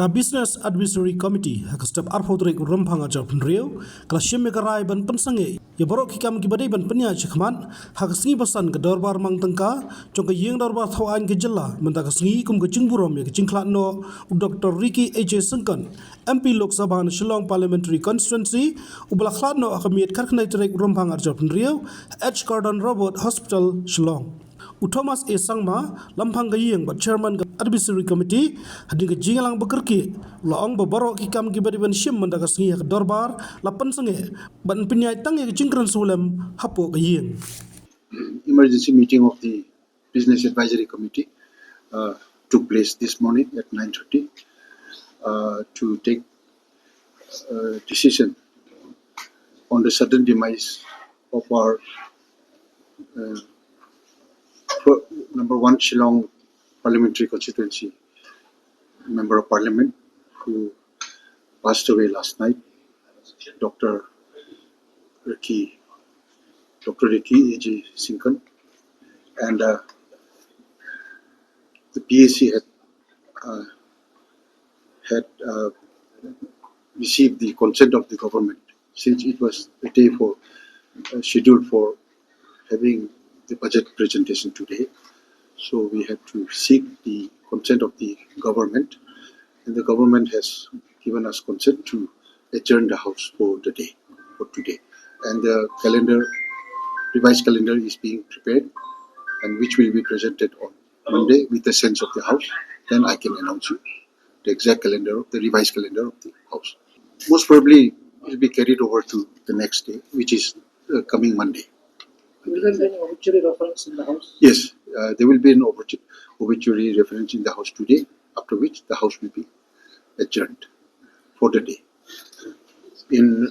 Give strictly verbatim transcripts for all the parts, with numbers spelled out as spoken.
Ka Business Advisory Committee ha ka step arphew tarik u Rymphang arhajar phew hynriew ka la shim ïa ka rai ban pynsangeh ïa baroh ki kam kiba dei ban pynïaid shakhmat ha ka sngi ba san ka dorbar mang tyngka jong ka ïing dorbar thaw aiñ ka jylla mynta ka sngi kum ka jingburom ïa ka jingkhlad noh u Doctor Ricky A J Syngkon, M P Lok Sabha na Shillong Parliamentary Constituency, uba la khlad noh ha ka miet khatkhyndai tarik u Rymphang arhajar phew hynriew ha H Kordon Robert Hospital, Shillong. U Thomas A Sangma, Lamphang ka ïing bad Chairman ka Advisory Committee, hadien ka jingïalang bakyrkieh, u la ong ba baroh ki kam kiba dei ban shim mynta ka sngi ha ka dorbar la pynsangeh bad yn pynïaid tang ïa ka jingkren sawlem hapoh ka ïing. Emergency meeting of the Business Advisory Committee uh, took place this morning at nine thirty uh, to take uh, decision on the sudden demise of our uh, pro- number one Shillong Parliamentary Constituency Member of Parliament, who passed away last night, Doctor Ricky, Doctor Ricky A J Syngkon, and uh, the P A C had uh, had uh, received the consent of the government, since it was a day for uh, scheduled for having the budget presentation today. So we had to seek the consent of the government, and the government has given us consent to adjourn the house for the day, for today. And the calendar, revised calendar is being prepared, and which will be presented on Monday with the sense of the house. Then I can announce you the exact calendar, the revised calendar of the house. Most probably, it will be carried over to the next day, which is uh, coming Monday. Will there be any obituary reference in the house? Yes, uh, there will be an obituary reference in the house today, after which the house will be adjourned for the day in,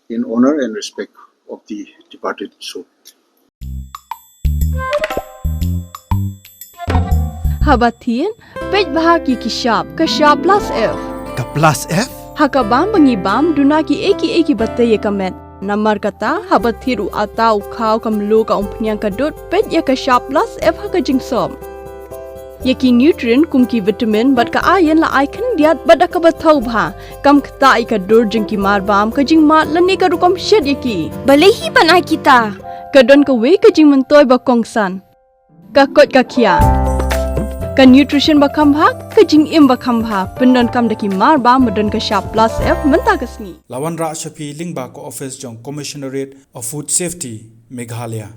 in honor and respect of the departed soul. Haba thied, peit bha ki ki shap, ka shap plus F. Ka plus F? Ha ka bam ba ngi bam, duna ki ei ki ei kiba tei ïa ka met. Namar kata, haba thied u atta, u khaw, ka mluh, ka umphniang, ka dud, peit ïa ka shap plus F ha ka jingsop. Ïa ki nutrient kum ki vitamin bad ka iron la ai khyndiat bad da kaba thaw bha. Kam ktah ïa ka dur jong ki marbam, ka jingmad lane ka rukom shet ïa ki. Balei hi ban ai kita? Ka don kawei ka jingmyntoi ba kongsan. Ka koit ka khiah. Ka nutrition ba kham bha, ka jingim ba kham bha. Pyndonkam da ki marbam ba don ka shap plus F mynta ka sngi. La wanrah sha phi lyngba ka office jong Commissionerate of Food Safety, Meghalaya.